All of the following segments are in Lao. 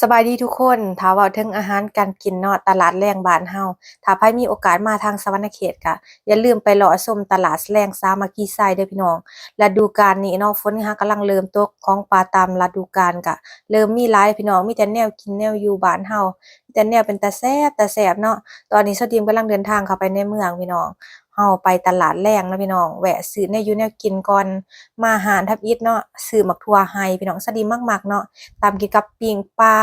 ສະບາຍດີທຸກຄົນ, ຖ້າເວົ້າເຖິງອາຫານການກິນເນາະ ຕະຫຼາດແລງບ້ານເຮົາ, ຖ້າໃຜມີໂອກາດມາທາງສະຫວັນນະເຂດ ກະຢ່າລືມໄປເລາະຊົມຕະຫຼາດແລງສາມັກຄີໄຊເດີພີ່ນ້ອງ. ລະດູການນີ້ເນາະ ຝົນຫາກຳລັງເລີ່ມຕົກ, ຂອງປ່າຕາມລະດູການກະເລີ່ມມີຫຼາຍພີ່ນ້ອງ, ມີແຕ່ແນວກິນແນວຢູ່ບ້ານເຮົາ, ມີແຕ່ແນວເປັນຕາແຊບ ຕາແຊບເນາະ. ຕອນນີ້ສາວດີມກຳລັງເດີນທາງເຂົ້າໄປໃນເມືອງພີ່ນ້ອງ. ເຮົາໄປຕະຫຼາດແລງເນາະພີ່ນ້ອງ, ແວະຊື້ແນວຢູ່ແນວກິນກ່ອນ. ມາຮ້ານທຳອິດເນາະ, ຊື້ໝາກຖົ່ວໄຮ່ພີ່ນ້ອງ, ສາວດີມມັກໆເນາະ, ຕຳກິນກັບປີ້ງປາ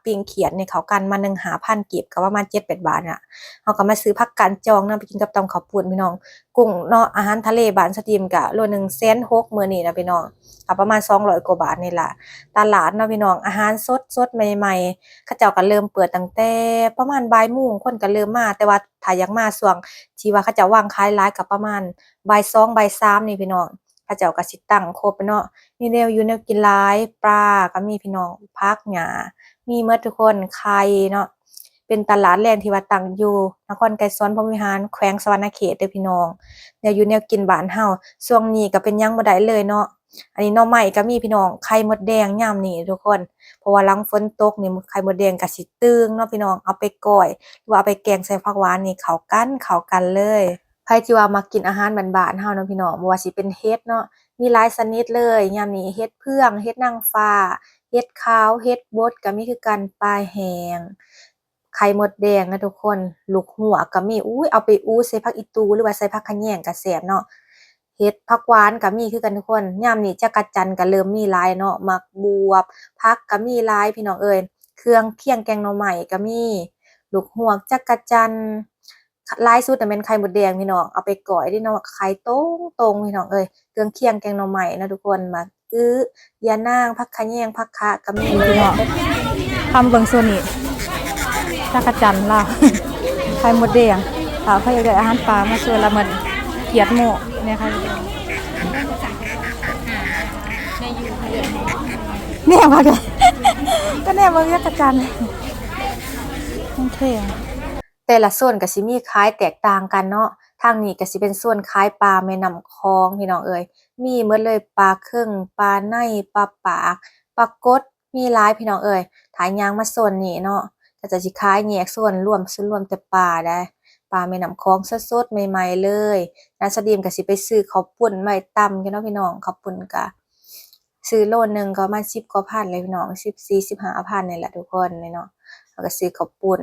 ປີ້ງຂຽດນີ້ ເຂົ້າກັນມາໜຶ່ງ ຫ້າພັນກີບ ກໍປະມານເຈັດແປດບາດນີ້ລະ. ເຮົາກໍມາຊື້ຜັກກາດຈອງນຳໄປກິນກັບຕຳເຂົ້າປຸ້ນພີ່ນ້ອງ. ກຸ້ງເນາະ ອາຫານທະເລບ້ານສາວດີມກໍໂລໜຶ່ງແສນຫົກ ມື້ນີ້ນະພີ່ນ້ອງ, ກໍປະມານສອງຮ້ອຍກວ່າບາດນີ້ລະ. ຕະຫຼາດເນາະພີ່ນ້ອງ, ອາຫານສົດໆໃໝ່ໆ, ເຂົາເຈົ້າກໍເລີ່ມເປີດຕັ້ງແຕ່ປະມານບ່າຍໂມງ ຄົນກໍເລີ່ມມາ, ແຕ່ວ່າ ຖ້າຢາກມາຊ່ວງທີ່ວ່າເຂົາເຈົ້າວາງຂາຍຫຼາຍກໍປະມານບ່າຍສອງ ບ່າຍສາມນີ້ພີ່ນ້ອງ, ເຂົາເຈົ້າກໍຊິຕັ້ງຄົບເນາະ. ມີແນວຢູ່ແນວກິນຫຼາຍ, ປາກໍມີພີ່ນ້ອງ, ຜັກຫຍ້າ ມີໝົດທຸກຄົນ, ໄຂ່ເນາະ. ເປັນຕະຫຼາດແລງທີ່ວ່າຕັ້ງຢູ່ນະຄອນໄກສອນ ພົມວິຫານ ແຂວງສະຫວັນນະເຂດເດີພີ່ນ້ອງ. ແນວຢູ່ແນວກິນບ້ານເຮົາ ຊ່ວງນີ້ກໍເປັນຫຍັງບໍ່ໄດ້ເລີຍເນາະ. ອັນນີ້ໜໍ່ໄມ້ກໍມີພີ່ນ້ອງ, ໄຂ່ມົດແດງຍາມນີ້ທຸກຄົນ, ເພາະວ່າຫຼັງຝົນຕົກນີ້ ໄຂ່ມົດແດງກໍຊິຕຶງເນາະພີ່ນ້ອງ, ເອົາໄປກ້ອຍ ຫຼືວ່າເອົາໄປແກງໃສ່ຜັກຫວານນີ້ ເຂົ້າກັນ ເຂົ້າກັນເລີຍ. ໃຜທີ່ວ່າມັກກິນອາຫານບ້ານໆເຮົາເນາະພີ່ນ້ອງ, ບໍ່ວ່າຊິເປັນເຫັດເນາະ ມີຫຼາຍຊະນິດເລີຍ. ຍາມນີ້ເຫັດເຜືອງ, ເຫັດນາງຟ້າ, ເຫັດຂາວ, ເຫັດບົດກໍມີຄືກັນ, ປາແຫ້ງ. ໄຂ່ມົດແດງນະທຸກຄົນ, ລູກຮວກກໍມີ, ອຸ້ຍ ເອົາໄປອູ່ໃສ່ຜັກອີ່ຕູ່ ຫຼືວ່າໃສ່ຜັກຂະແຍງກໍແຊບເນາະ. ເຫັດ ຜັກຫວານກໍມີຄືກັນທຸກຄົນ. ຍາມນີ້ຈັກກະຈັ່ນກໍເລີ່ມມີຫຼາຍເນາະ, ໝາກບວບ, ຜັກກໍມີຫຼາຍພີ່ນ້ອງເອີຍ. ເຄື່ອງຄຽງແກງໜໍ່ໄມ້ກໍມີ, ລູກຮວກ, ຈັກກະຈັ່ນ. ຫຼາຍສຸດນະແມ່ນໄຂ່ມົດແດງພີ່ນ້ອງ, ເອົາໄປກ້ອຍເດ້ເນາະ, ໄຂ່ຕົງໆ ພີ່ນ້ອງເອີຍ. ເຄື່ອງຄຽງແກງໜໍ່ໄມ້ເນາະທຸກຄົນ, ໝາກ ອື ຢານາງ, ຜັກຂະແຍງ, ຜັກຂະກໍມີ. ພີ່ນ້ອງ ພາມາເບິ່ງໂຊນນີ້, ຈັກກະຈັ່ນລາວ, ໄຂ່ມົດແດງ. ຖ້າໃຜຢາກໄດ້ອາຫານປ່າ ມາໂຊນລະເມີດ, ກຽດໂມ້ແນ່ຄ່ະ. ແນມເບິ່ງ ກໍແນມເບິ່ງຈັກກະຈັ່ນ. ໂອເຄ. ແຕ່ລະໂຊນກໍຊິມີຂາຍແຕກຕ່າງກັນເນາະ. ທາງນີ້ກໍຊິເປັນໂຊນຂາຍປາແມ່ນ້ຳຂອງ ພີ່ນ້ອງເອີຍ, ມີໝົດເລີຍ, ປາເຄິງ, ປາໄນ, ປາປາກ, ປາກົດ, ມີຫຼາຍພີ່ນ້ອງເອີຍ. ຖ້າຍ່າງມາໂຊນນີ້ເນາະ ເຂົາເຈົ້າຊິຂາຍແຍກໂຊນລວມ, ໂຊນລວມແຕ່ປາໄດ໋, ປາແມ່ນ້ຳຂອງສົດໆໃໝ່ໆເລີຍ. ນາງສະດີມກໍຊິໄປຊື້ເຂົ້າປຸ້ນໄວ້ຕຳຢູ່ເນາະພີ່ນ້ອງ, ເຂົ້າປຸ້ນກໍຊື້ໂລໜຶ່ງກໍປະມານສິບກວ່າພັນແຫຼະພີ່ນ້ອງ, ສິບສີ່ ສິບຫ້າພັນນີ້ແຫຼະທຸກຄົນເນາະ. ເຮົາກໍຊື້ເຂົ້າປຸ້ນ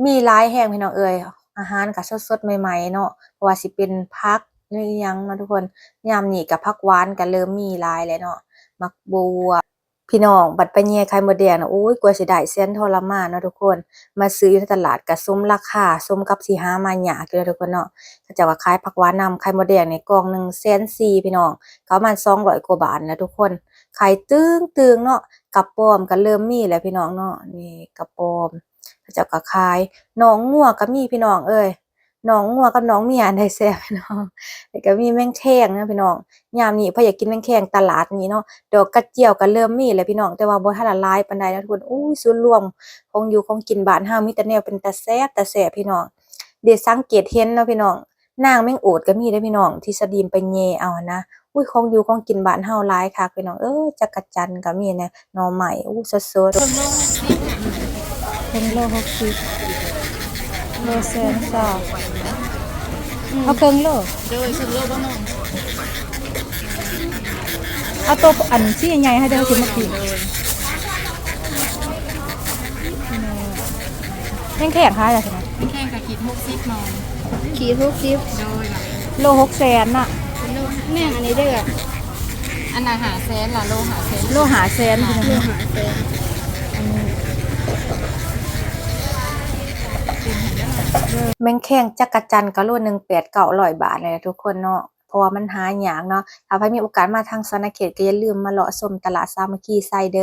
ມີຫຼາຍແຮງພີ່ນ້ອງເອີຍ, ອາຫານກໍສົດໆໃໝ່ໆເນາະ, ບໍ່ວ່າຊິເປັນຜັກ ຫຼື ອີ່ຫຍັງເນາະທຸກຄົນ. ຍາມນີ້ກໍຜັກຫວານກໍເລີ່ມມີຫຼາຍແລ້ວເນາະ, ໝາກບວບ. ພີ່ນ້ອງ ບັດໄປແຍ່ໄຂ່ມົດແດງນະ, ໂອ້ຍ ກວ່າຊິໄດ້ແສນທໍລະມານເນາະທຸກຄົນ. ມາຊື້ຢູ່ໃນຕະຫຼາດກໍສົມລາຄາ, ສົມກັບທີ່ຫາມາຍາກຢູ່ເນາະທຸກຄົນເນາະ. ເຂົາເຈົ້າກໍຂາຍຜັກຫວານນຳ, ໄຂ່ມົດແດງນີ້ກ່ອງໜຶ່ງແສນສີ່ພີ່ນ້ອງ, ກໍປະມານສອງຮ້ອຍກວ່າບາດນະທຸກຄົນ. ໄຂ່ຕຶງໆເນາະ, ກະປອມກໍເລີ່ມມີແລ້ວພີ່ນ້ອງເນາະ, ນີ້ກະປອມ. ເຂົາເຈົ້າກໍຂາຍ, ໜອງງົວກໍມີພີ່ນ້ອງເອີຍ, ໜອງງົວກັບໜອງເມຍອັນໃດແຊບພີ່ນ້ອງ. ແລ້ວກໍມີແມງແຄງນະພີ່ນ້ອງ, ຍາມນີ້ໃຜຢາກກິນແມງແຄງຕະຫຼາດນີ້ເນາະ. ດອກກະຈຽວກໍເລີ່ມມີແລ້ວພີ່ນ້ອງ, ແຕ່ວ່າບໍ່ທັນລະຫຼາຍປານໃດນະທຸກຄົນ. ໂອ້ຍ ສ່ວນລວມຂອງຢູ່ຂອງກິນບ້ານເຮົາ ມີແຕ່ແນວເປັນຕາແຊບ ຕາແຊບພີ່ນ້ອງ. ໄດ້ສັງເກດເຫັນເນາະພີ່ນ້ອງ, ນາງແມງໂອດກໍມີເດ້ພີ່ນ້ອງ, ທີ່ສະດີມໄປແຍ່ເອົານະ. ອຸ້ຍ ຂອງຢູ່ຂອງກິນບ້ານເຮົາຫຼາຍຄັກພີ່ນ້ອງເອີຍ, ຈັກກະຈັ່ນກໍມີນະ, ໜໍ່ໄມ້ ອູ້ ສົດໆ. ເຄິ່ງໂລຫົກສິບ ເຄິ່ງໂລຫົກສິບ ໂລແສນຊາວ. ອືມ ເອົາເຄິ່ງໂລ. ໂດຍ ເຄິ່ງໂລບໍ່ນ້ອງ. ເອົາໂຕອັນຊີ້ໃຫຍ່ໃຫ້ເດີ ເຮົາຊິມາກິນ. ແມງແຄງຂາຍລະຊັ້ນນະ? ແມງແຄງກໍຂີດຫົກສິບນ້ອງ. ຂີດຫົກສິບ. ໂດຍ. ໂລຫົກແສນນະ. ແມງອັນນີ້ເດີ, ອັນນັ້ນຫ້າແສນລະ, ໂລຫ້າແສນ. ໂລຫ້າແສນ. ໂລຫ້າແສນ. ອັນນີ້ ແມງແຄງຈັກກະຈັ່ນກໍໂລໜຶ່ງແປດເກົ້າຮ້ອຍບາດນີ້ແຫຼະທຸກຄົນເນາະ, ເພາະວ່າມັນຫາຍາກເນາະ. ຖ້າໃຜມີໂອກາດມາທາງສະຫວັນນະເຂດ ກໍຢ່າລືມມາເລາະຊົມຕະຫຼາດສາມັກຄີໄຊເດີ.